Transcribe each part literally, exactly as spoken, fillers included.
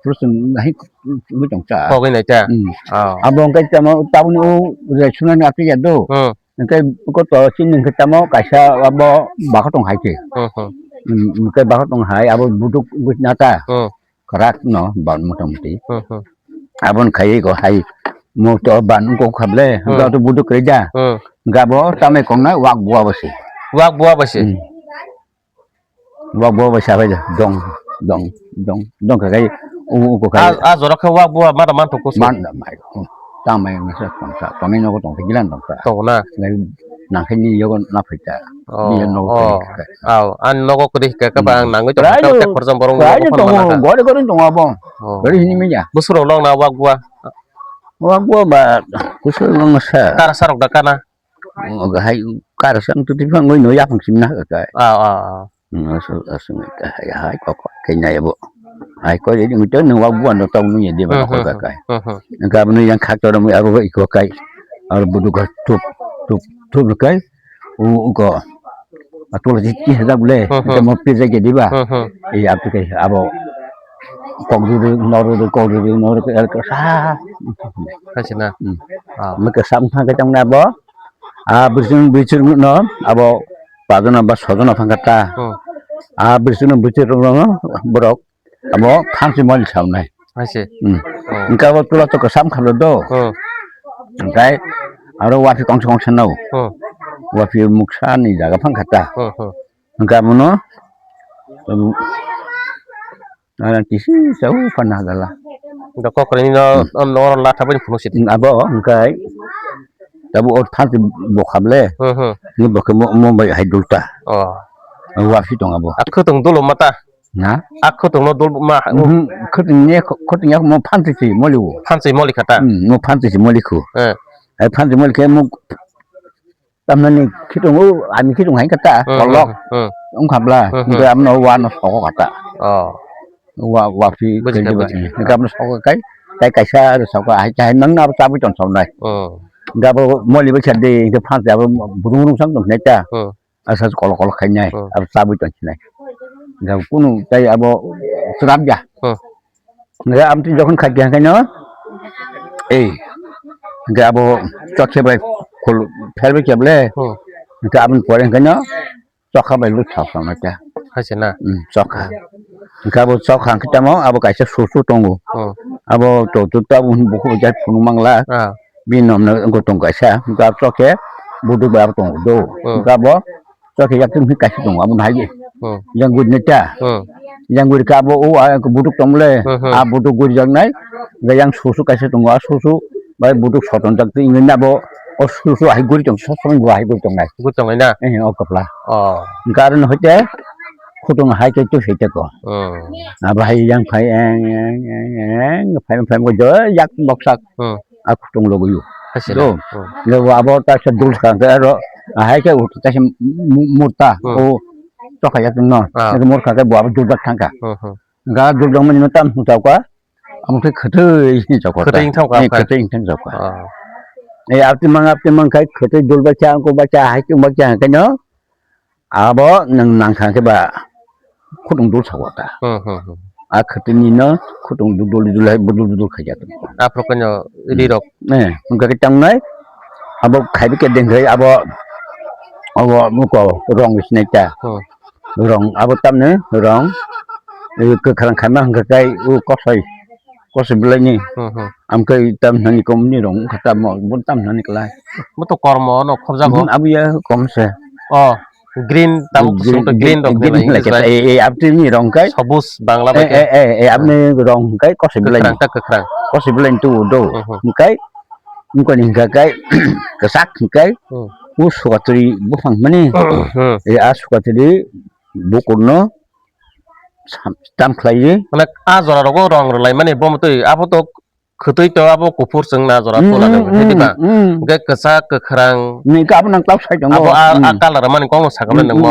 Fruit chwng hai wngwi tong cha. Kogwi nai cha. Hmm. Oh. Abo hwnkhe tamo tabukni o restaurant ni atwi ya do. Hmm. Hwnkhe ko to chini hwnkhe tamo kaisa abo bakho tong hai khe. Hmm, hmm. Hmm, hwnkhe bakho tong hai abo buduk wngwi na ta. Hmm. Kwrak no ban motamuti. Hmm, hmm. Aboni khai go hai mo to ban ko khable, hmm, hwnkhe to buduk kwrwi da. Hmm. Hwnkhe abo tamai kongnai wak bua bo se. Wak bua bo se. Hmm. Wak bo bai sabai da dong dong dong dong ka kai u u ko kai. A, a jora khe wak bo ma da man to kusu. Man da mai. Tang mai ma sa tong sa tong ni nogo tong gilan tong sa. Tong na. Lai nang khe ni yogo na phai ta. Oh, ni nogo oh. Kai. Aw, an nogo kri ka ka ba ang nangwi tong ka khorjong borong nogo phone tong mana ka. Gori gori tong abo. Oh. Gori hini mi ya. Busuro long na wak bo. Wak bo ba kusu long sa. Kar sarok da kana. Hai karasang tu tiphang oi no yapang simna ka kai. Ah, ah, ah. Asal asal ka hai hai kok kok kenya ya bo. Hai ko jadi muto nang wak buan do tau nuya dia ba ko ka kai. Engka bunu yang khak to mu abo iko kai. Ar budu ka tup tup tup kai. U ko. Atul ji ki hada bule. Kita mo pizza ke diba. Iya tu kai abo. Kok du du nor du kok du du nor ka sa. Kasina. Maka sam thang ka tang na bo. A bwswng bwswng no abo pajona ba sojona phang kha ta. Hmm. A bwswng no bwswng no borok abo phansi moli sawnai. Hai se. Hmm. Oh. Engka abo tula to kwsam kha do. Hmm. Engkai aro wafi kongsa kongsa nao. Hmm. Wafi muksa ni jaga phang kha ta. Hmm, hmm. Engka abono, um, Nana kisi sa u pana gala. Da kokre ni no, hmm, no oro latha bani phunuk sidi. Abo hwnkhe tabu o thanti bo khable. Hmm, hmm. Ni bo khe mo, mo bai hai dulta. Oh. Wa phi tong abo. A khutung dul mata. Na? A khutung no dul ma. Mhm, khutung ne, khutung yak mo phanti si moli wo. Phanti moli khata. Hmm, mo phanti si moli khu. Eh. Ai phanti moli khe mo Tamnani khitung o, ami khitung hai kata, hmm, kolok. Hmm, hmm. Wngkha bla, hmm, hmm, hingke amno wa no soko kata. Oh. Wa, wa phi buji khe, buji khe. Hingke amno soko kai, tai kaisa aro soko hai, hai mangna abo chabwi tong sonai. Hmm. Hingke abo moli bai sadi, hingke phansi abo burung burung sang tong nai ta. Hmm. Asa kolok kolok khai nai, hmm, abo chabwi tong sinai. Hingke kunu tai abo chwrap ya. Hmm. Hingke amtwi jokhon khaikha hingkhe no, ei, hingke abo choksa bai khul pherbai khe bole, hmm, hingke aboni pore hingkhe no chokha bai lut sa sa nai ta. Hai se na? Hmm, chokha. Hingke abo chokha hingke tamo abo kaisa susu tongo. Hmm. Abo to, to, to abo bukhuk bai phunuk mangla. Ah. Bini nom no wngkha tong kaisa, hingke abo chokhe buduk bai abo tongo do. Hmm. Hingke abo Chokhe yak tong kaisa tongo, abo hai. Hmm. Yang guri neta. Hmm. Yang guri ka abo o, a, buduk tong le. Hmm, hmm. A buduk guri jak nai. Ga yang susu kaisa tongo, a susu bai buduk soton jak twi nabo o susu hai guri tong, soson bo hai guri tong nai. Guri tong nai na? Eh, o kapla. Oh. Garon hoite khutung hai te tu hete ko. Hmm. Abo hai yang phai eng, eng, eng, eng, phai, phai mo do yak boksak. Hmm. A khutung logoyo. Hai se do. Hmm. Lebo abo ta se dul kha ke aro, a hai ke ut ta se mu-, murta. Hmm. O chokha ya no. Ah. Ke mur kha ke bo abo dul bak thang kha. Hmm, hmm. Ga dul dong mani tam tau ka. Amo ke khatoi ni chokha. Khatoi thang ka. Eh, khatoi thang chokha. Ah. Eh, apti mang, apti mang khai khatoi dul bak cha, ko bak cha, hai ke bak cha ke no. Abo nwng nangkha khe ba khutung dul sa wata. Hmm, hmm, hmm. A khatini no khutung dul dul dul hai budul budul khaijak. Aphuru khe no rirok. Eh, wngkha khe tangnai. Abo khaibi khe dengkhai abo, abo muko rong sinai ta. Hmm. Rong abo tamni rong. Eh, kwkhwrang khaima hwnkha kai u kosoi. Kosoi belai ni. Hmm, hmm. Amkhe tam nani kom ni rong wngkha tamo, bo tam nani klai. Bo to kormo no khobjago. Hmm, abo ya kom se. Oh, green tam green, green rok green, green rok green ni lai. Eh, eh, abtwi ni rong kai. Sobus Bangla bai. Eh, eh, eh, eh, abni rong kai kosoi belai. Kwkhwrang ta kwkhwrang. Kosoi belai tu do. Hmm, hmm. Kai, wngkha ni hwnkha kai, kwchak hwnkha kai. Hmm. U sukatri buphang mani. Hmm. Eh, a sukatri bukur no sam-, tam khlai ye. Mane a jora rogo rong rwlai mani bo mtwi abo to khwtwi to abo kuphur chwng na jora tola nang hai diba. Hwnkhe kwchak kwkhwrang. Ni ka abo nang tau sai tongo. Abo a, a colour mani kok no sakha nang mo.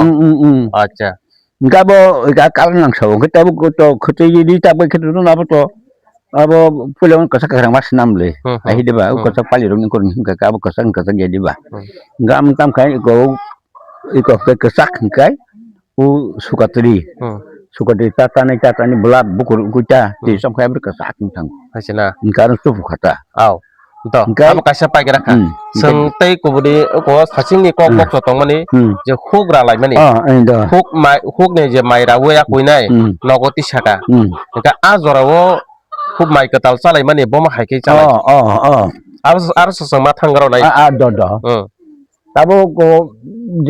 Acha. Hwnkhe abo ka colour nang sao hwnkhe tabo to khwtwi di ta bai khwtwi no abo to abo puila kwchak kwkhwrang ma swnam le. Hmm, hmm. Hai diba kwchak pali rok ni kor ni hwnkhe abo kwchak kwchak ya diba. Hmm. Hwnkhe amo tam khai ko iko khe kwchak hwnkhe u sukatri. Hmm. Sukati ta tani ta tani bwla bukur ukuita twi Hmm. chomkha abri kwchak wng thang. Hai se na. Hwnkhe aro chubu kha ta. Aw. To, Hwnkhe abo kaisa paikera kha. Hmm. Chwng tei kubuni oko sachingni kok Hmm. bokso tongmani Hmm. je huk ralaimani. Oh, eh, do. Huk mai, hukni je mai rawi ya kuinai Hmm. nogo tisaka. Hmm. Hwnkhe a jorao huk mai kwtal chalaimani bomo hai khe chalai. Oh, oh, oh. Abo, aro sachang ma thang rw nai. Ah, ah, do, do. Hmm. Tabuk ko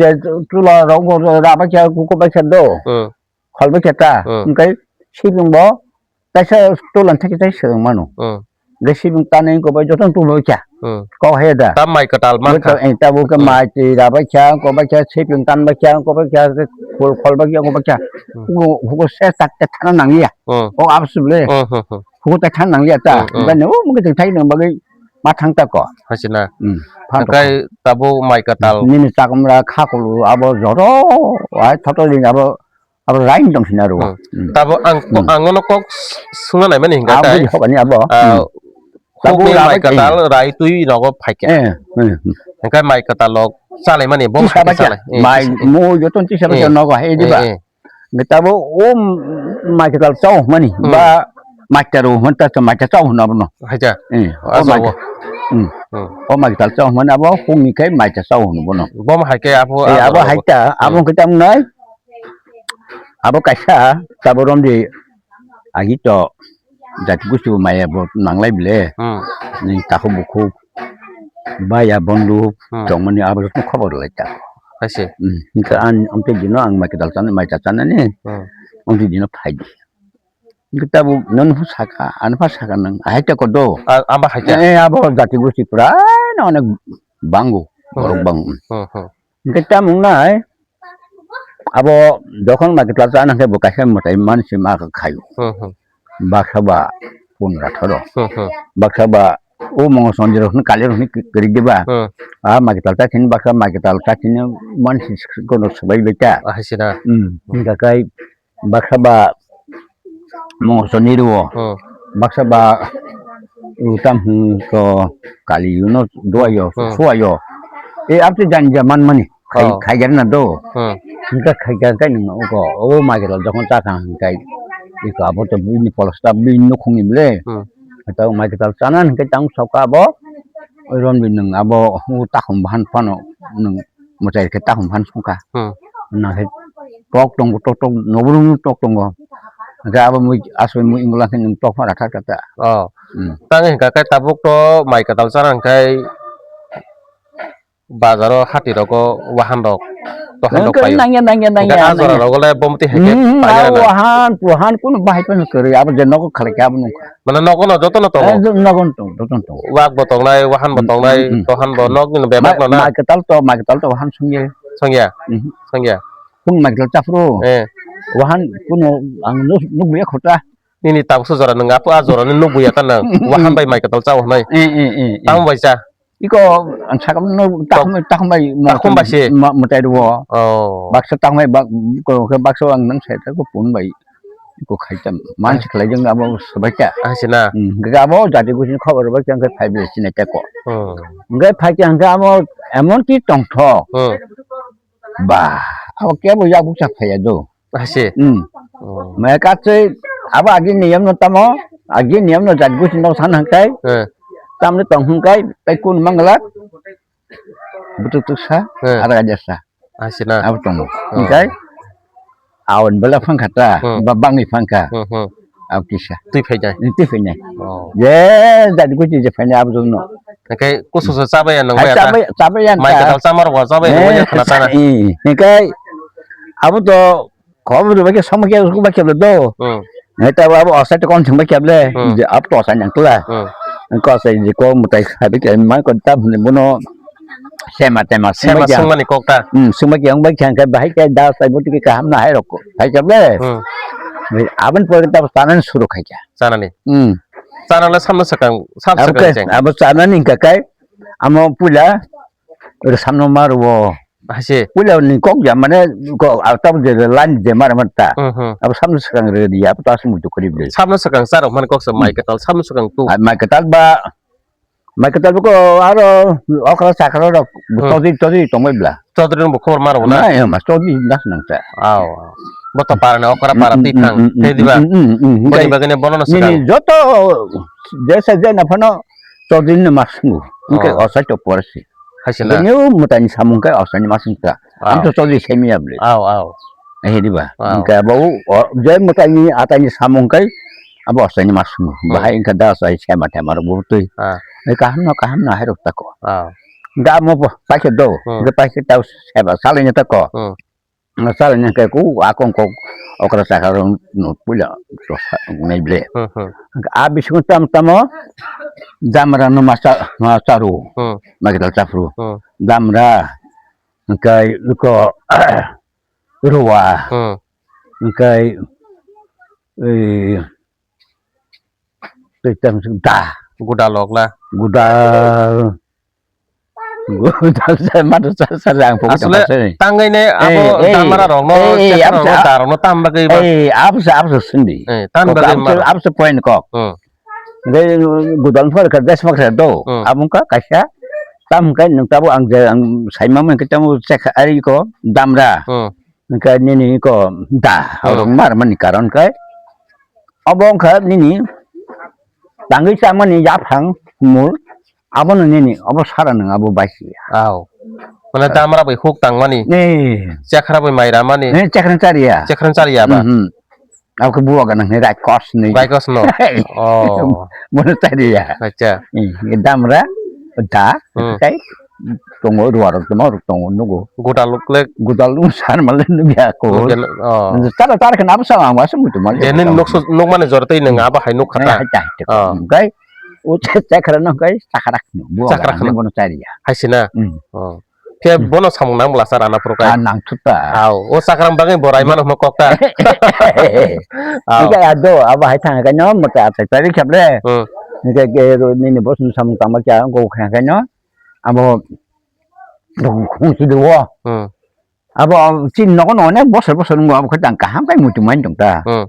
je chula rok bo raba khe kuku bai khe do. Hmm. Khol bai khe ta. Hmm. Hwnkhe sibung bo kaisa tolan thaki tai sibung mano. Hmm. Hwnkhe sibung tanwi ko bai joto tu bai kha. Hmm. Kok he da. Ta mai kwtal man kha. Tabuk khe Hmm. mai twi raba kha, ko bai kha sibung tan bai kha, ko bai kha khol, khol bai kha, ko bai kha. Hmm. Hugo, hugo se tak te thana nang ya. Hmm. Kok absu le. Hmm, hmm, hmm. Hugo ta thana nang ya ta. Hmm, hmm. Bani o mungkin thai nang bagwi ma thang ta ko. Hai se na. Hmm. Phan to Hwnkhe tabuk mai kwtal. Nini chakumra kha kulu abo joro. Ai thoto jing abo, abo rain tong sina ruwa. Hmm. Hmm. Tabuk ang, Hmm. ang no kok s-, sungna nai mani hingka Abo tai. Hokani abo. Ah, Hmm. Tabuk hukni mai rabai kwtal twi. Rai twi nogo phaikha. Eh, eh, eh. Hwnkhe mai kwtal rok chalai mani bo Tisa hai khe bacha. Chalai. Eh, Mai tisa. Mo joton tisa bacha Eh. Nogo hai Eh, diba. Eh. Hwnkhe tabuk o mai kwtal chao hwnmani Hmm. ba maita rw hwn ta maita chao hwn abono. Haja. Eh, o Ajo maita. o. Hmm. Hmm. O mai kwtal chao hwnmani abo hungni khe maita chao hwn bono. Bom hai khe abo Eh, abo ajo hai o. ta, abo Hmm. hwnkhe tamo nai. Abo kaisa tabuk romdi agi to jati gusti bo maya bo nanglai bile. Hmm. Ni takhuk bukhuk baya bonduk Hmm. tongmani abo joto khobor lai ta. Hai se. Hmm. Hwnkhe ang, ang tei dino ang mai kwtal chana, mai ta chanani. Hmm. Ang tei dino phai di. Hwnkhe tabuk nono pha saka, ano pha saka nang, ahai ta kodo. A-, abo hai ta? Eh, abo jati gusti pura, no, no, bango, Hmm. borok bango. Hmm, hmm. Hwnkhe tamo wngnai, abo jokhon mai kwtal chana hwnkhe bo kaisa mwtai mansi ma khaio. Hmm, hmm. Baksa ba pundra thoro. Hmm, hmm. Baksa ba o mongo sonjiro hwnkhe kali rok hwnkhe kwrwi diba. Hmm. A mai kwtal ta khini baksa mai kwtal ta khini mansi kono swbai bai ta. Ah, hai se na. Hmm. Hwnkhe kai baksa ba mongso ni rwo, Hmm. baksa ba utam hwn ko kali yuno duayo, Hmm. suayo. E apte janja man mani, khai, Oh. Khaijar na do. Hmm. Hingka khaijar kai nung ko, o mai kala jokon ta kha hingkai. Iko abo to bini polsta bini nukhung ni ble. Hmm. Kata mai kala chana hingkai tang soka abo. Oi ron bi nung abo u takhum bahan phano nung mwtai khe takhum phan songkha. Hmm. Nang khe tok tongo, tok tok, nobo nung tok tongo. Hwnkhe abo mui asoi mui wngla khe nung tok phano ratha kata. Oh. Hmm. Tang hwnkha khe tabuk to mai kwtal chana hwnkhe bazaro hati rogo wahan rok, tohan rok Hwnkhe paio. Nangya, nangya, hwnkhe nangya, a jora nangya. Rogo le bomti hai khe Hmm, paiyara a na. Wahan, wahan kunu bahai phano kwrwi, abo je nogo khalai khe abo nungkha. Mane nogo no joto no tongo? Eh, jo-, nogo no tongo, joto no tongo. Wak bo tongnai, wahan bo Hmm, tongnai, hmm, hmm. Tohan bo Hmm. Nok ni bebak Ma-, no na? Mai kwtal to, mai kwtal to wahan songya. Songya? Mhm. Songya? Kung mai kwtal chaphuru. Eh. Wahan kunu ang nuk-, nukya khota. Nini tabuksa jora nung apo a jora ni nukya ta nang. Wahan bai mai kwtal cha hwnwi. Eh, eh, eh, eh. Tamo bai cha? Iko ang sakam no takhum, takhum bai mo-, Takhum bai se? Ma-, mwtai rwo. Oh. Baksa takhum bai bak-, ko, ko baksa ang nang sai ta ko pun bai. Ko khai ta man Ah. se khlai jeng abo sabai ta. Ah, se na. Hmm, ga abo jati ko sin khobor bai chang khai phai ble sine ta ko. Hmm. Ga phai chang ga abo emon ki tong tho. Hmm. Ba, abo kebo yak bukcha phaiya do. Hai se. Hmm. Oh. Maya katsoi abo agi niyam no tamo, agi niyam no jat gusi no san hangkai. Eh. Tamni tong hangkai, tai kun mangala. Butuk tuk sa, Eh. Ada aja sa. Hai se na. Abo tongo. Oh. Hingkai, awan bela phangkha ta, Hmm. ba bangni phangkha. Hmm, hmm. Abo kisa. Twi phainai. Twi phainai. Oh. Je, jat gusi je phainai abo jongno. Hingkai kusu se chabai ya nang Hai, bai ya ta? Chabai, chabai ya Mai ta. Kwtal chamar wa chabai nang bai ya Eh, khana ta na. Eh, hingkai, abo to Khobor bai khe songma khe, songma khe do. Hmm. Neta abo, abo osai to kon songma khe le, Hmm. je ap to osai nang tula. Hmm. Ko osai je ko mutai sabi khe man ko ta bune bono sema tema Sema songma khe. Songmani kok ta. Hmm, songma khe ang bai khe ang khe bahai khe da sai boti khe kaham na hai rok. Hai khe le. Hmm. Abon pore ta sanan suru khai khe. Sanani. Hmm. Sanala samno sakang, sam Abo sakang khe, cheng. Abo sanani ka kai. Amo pula. Oro samno maro. Hai se. Puila ni kok ya mane ko, ah, tab je line je mar mar ta. Hmm, hmm. Abo samno swkang re di, abo ta sum tu kori ble. Samno swkang sar man kok sa mai Hmm. Kwtal, samno swkang tu. Ah, mai kwtal ba, mai kwtal ko aro okra sakra rok Hmm. Todi todi tongbai bla. Todi no khobor maro na. Na, ya, mas todi das nang ta. Aw. Bo to para ni okra para twi thang. Tei diba? Boni bagwi no bono no swkang. Nini joto jesa jena phano Chaudhary no ma swngo. Hwnkhe osai to porsi. Hai se na. Bini o mwtai ni samung khe osai ni ma swngkha. Ang to Chaudhary sai manya bwle. Aw, aw. Ahe diba? Aw. Hwnkhe abo o, je mwtai ni atai ni samung khe abo osai ni ma swngo. Bahai wngkha da osai sema tema rok bo twi. Ah. Kaham no, kaham no hai rok tako. Aw. Hwnkhe amo bo paikhe do. Hmm. Hwnkhe paikhe tau seba salai ni tako. Hmm. Salai nang khe ku akong kok okra chakha rok no puila nai ble. Hmm, hmm. A bisingo tam tamo damra no masa masaru. Hmm. Magidal chapru. Hmm. Damra, hwnkhe iko ruwa, hmm, hwnkhe, eh, tei tam da. Guda lok la. Guda. Guda sa ma sa sa ang pok. Asle tangwi ne abo damra rok no, eh, eh, chakra rok no, da rok no tam bagwi ba. Eh, absa, absa sindi. Eh, tam bagwi ma. Absa point kok. Hmm. Ngai gudal phar ka des mak do. Hmm. Abung ka kaisa tam kai nung tabo ang je ang saima man ka tamo chek ari ko damra. Hmm. Hwnkhe nini ko da, hmm, rok mar mani karon khe obo wngkha nini tangwi chamani yaphang mul, abono nini obo sara nang abo baisi ya. Aw. Mane damra bai huk tangmani. Ni. Chakra bai mai ramani. Ni chakra chariya. Chakra chariya ba. Mhm. Abo khe buwa ganang ni raikos ni. Raikos no. Oh. Mono chariya. Acha. Ni damra da, hmm, kai tongo, ruwa rok tongma rok tongo, nugo. Guda luk le. Guda luk san male nugya ko. Nugya, oh. Tara tara khe nabo sama ang wasa mutu male. Je nini nuk mane jor tei nang abo hai nuk khata. Hai tai. Oh. Kai o chakra no kai chakra no. Chakra no bono chariya. Hai sina. Hmm. Oh. Khe bono samung nang bwla sar ana phuru kai. Ah, nang thuta. Aw, o chakra bagwi borai mano hmo kok ta. Aw. Ika ado abo hai thang kai no mota atai pari khap le. Hmm. Ika ke nini bosun samung tangma kya go kha kai no. Abo khung si do. Hmm. Abo chini nogo no onek bosor bosor wngbo, abo khe tang kaham khai muitu mai tong ta. Hmm.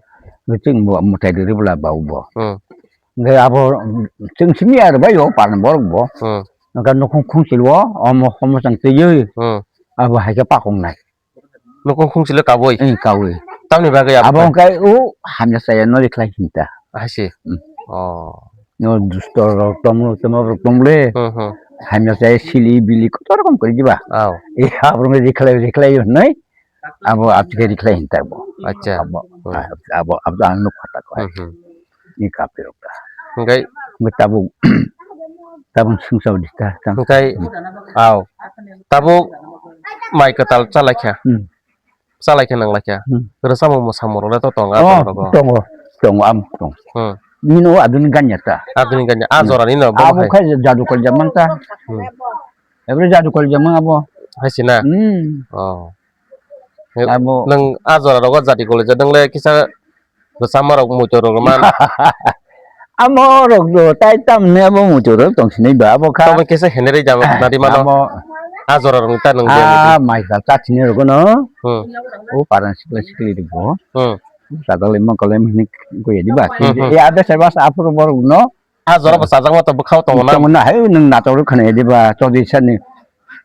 Chini bo mwtai rwrwi bwla ba bo. Hmm. Hwnkhe abo chwng simi ya rwbai o parni borok bo. Hmm. Hwnkhe nukhung khungchil o omo homo chang twiwi. Hmm. Abo hai khe pakong nai. Nukhung khungchil o kabui? Eh, kabui. Tamni bagwi abo? Abo hwnkhe o hamya chaya no rikhlai hinta. Hai se. Hmm. Oh. No dusto rok tongmo tongmo rok tong le. Hmm, hmm. Hamya chaya sili bili kotor rokom kwrwi diba. Aw. Eh, abo rok rikhlai rikhlai hinwi. Abo aboni khe rikhlai hinta bo. Acha. Abo, hmm, abo, abo ang nuk phatak ko. Hmm, hmm. Ni kape rok ta. Hwnkhe? Hwnkhe tabuk, tabuk sungsao di ta, ta. Hwnkhe, hmm, aw. Tabuk mai kwtal chalaikha. Hmm. Chalaikha nanglaikha. Hmm. Rwchapmung mwsamung rok le to tongo, oh, tongo. Tongo, tongo, am tongo. Hmm. Nini o aduni ganya ta. Aduni ganya. A, hmm, jora ni no, bo abo hai. Khai jadu kol jamang ta. Hmm. Ebri jadu kol jamang abo. Hai sina? Hmm. Oh. Abo. Nang a jora rogo jadi kol ja nang le kisa rwchapma rok muitu rok man. Amo rok do tai tam ne abo muitu rok tong sinai ba abo kha. Tamo kisa henere jama nadi mano. Amo. A jora rok ta nang. Ah, mai sa ta sini rok no. Hmm. O paran sikla sikli rok bo. Hmm. Sadalai mangkalai mani ko ya di ba. Hmm, hmm. Ya ada serba sa apur borok no. A jora bo chajakma to bwkhao tongo na? Tongo na, hai nwng natok rw khna ya diba, Chaudhary sani,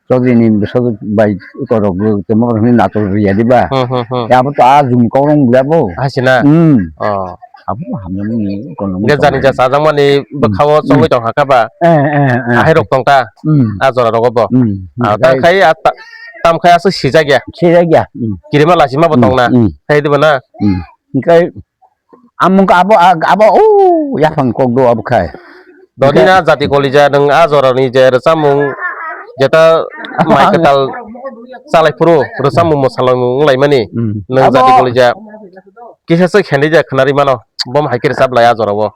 Chaudhary ni bwsajwk bai ukorok bo tongma rok hwnwi natok rw ya diba. Hmm, hmm, hmm. Ya abo to a jung kok rong bwle bo. Hai se na? Hmm. Oh. Abo hamya mani ukorok. Hwnkhe jani ja chajakmani bwkhao chongwi tong hakha ba. Eh, eh, eh. Ahai rok tong ta? Hmm. A jora rogo bo. Hmm. Ah, ta khai a ta-, tam khai aswk sijak ya? Sijak ya. Hmm. Kirima lachima bo tong na? Hmm. Khai diba na? Hmm. Hwnkhe Amung ka abo, abo, o, yaphang kok do abo khai. Doni na jati kolija nwng a jora ni je rwchapmung jeta mai kwtal chalai phuru rwchapmung mwsalmung wng lai mani. Hmm. Nwng abo jati kolija kisa se khendi ja khwnari mano. Bom hai khe rwchap lai a jora o.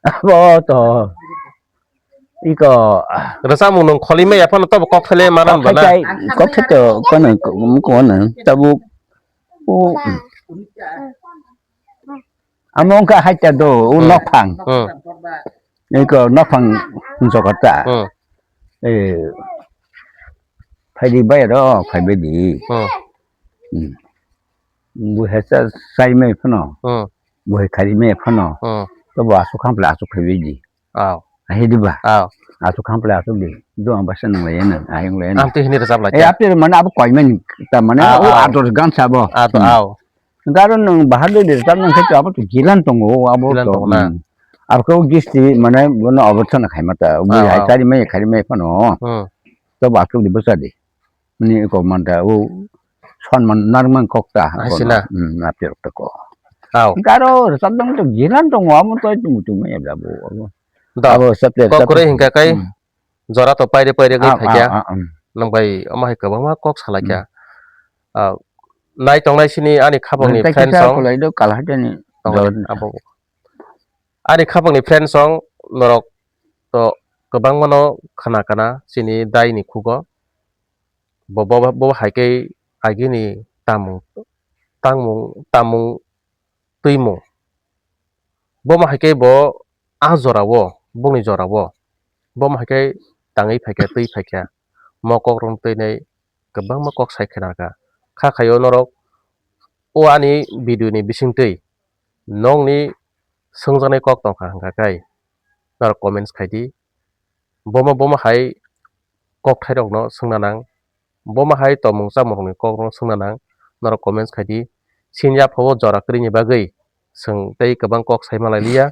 Abo to. Iko. Rwchapmung nwng kholi maya phano tobo kok thele manan kok bana. Thai, kok thai to kono, kono, tabuk. O. Amo wngkha haita do, o hmm, nokphang. Hmm. Eko nokphang jogata. Hmm. Eh, phaidi bai ro, phaibai di. Hmm. Hmm. Bo hesa sai mai phano. Hmm. Bo hai khari mai phano. Hmm. To bo asuk kham pla asuk phaibai di. Aw. Ahi di ba? Aw. Asuk kham pla asuk di. Do ang basa nang lai na, ayung lai na. Amte hini resap lai. Eh, apte mana abo koi mani, ta mana, ah, o ah, ador gan sabo. Ah, hmm, aw. Garo nwng bahar de de tam nang khe abo to gilan tongo, abo Gilan to, tongo na? Hmm. Abo khe gisti mane bono oborthana khaima ta, bui Ah, hai ah. Kari mai, kari mai phano. Hmm. To ba asuk di bwsa di. Ni ko manta o sonman narman kok ta. Hai kono. Sina. Hmm, na pirok ta ko. Au. Garo rwchapdang to gilan tongo, amo to tum tum ya bo. Da. Abo sapre Kok sapre. Kwrwi hingka kai Hmm. Jora to paire paire gwi Ah, phaikya. Ah, ah, um. Nwng bai omo hai kwbangma kok salaikya. Hmm. Ah, nai tongnai sini ani khapangni Nang tai friend kisa song. Kulai do kalhadani Tongo de, dol. Abo. Ani khapangni friend song norok to kwbangmano khana kana sini dai ni khugo. Bo, bo, bo hai khe agini tamung, tangmung, tamung, twimung. Bomo hai khe bo a jorao, bongni jorao, bomo hai khe tangwi phaikha, twi phaikha, mo kokrokno twinai kwbangma kok sai khna kha. Kha khaio norok o ani video ni bisingtwi nokni swngjaknai kok tongkha hwnkha khe norok comments khai di. Bomo, bomo hai kokthairokno swngna nang, bomo hai tongmung chamungrokni kokrokno swngna nang, norok comments khai di. Sini yaphao jora kwrwini bagwi chwng tei kwbang kok sai malai liya.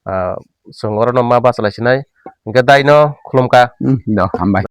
Ah, chwng orono ma bachalai sinai. Hwnkhe daino khulumkha. Hmm, do, hambai.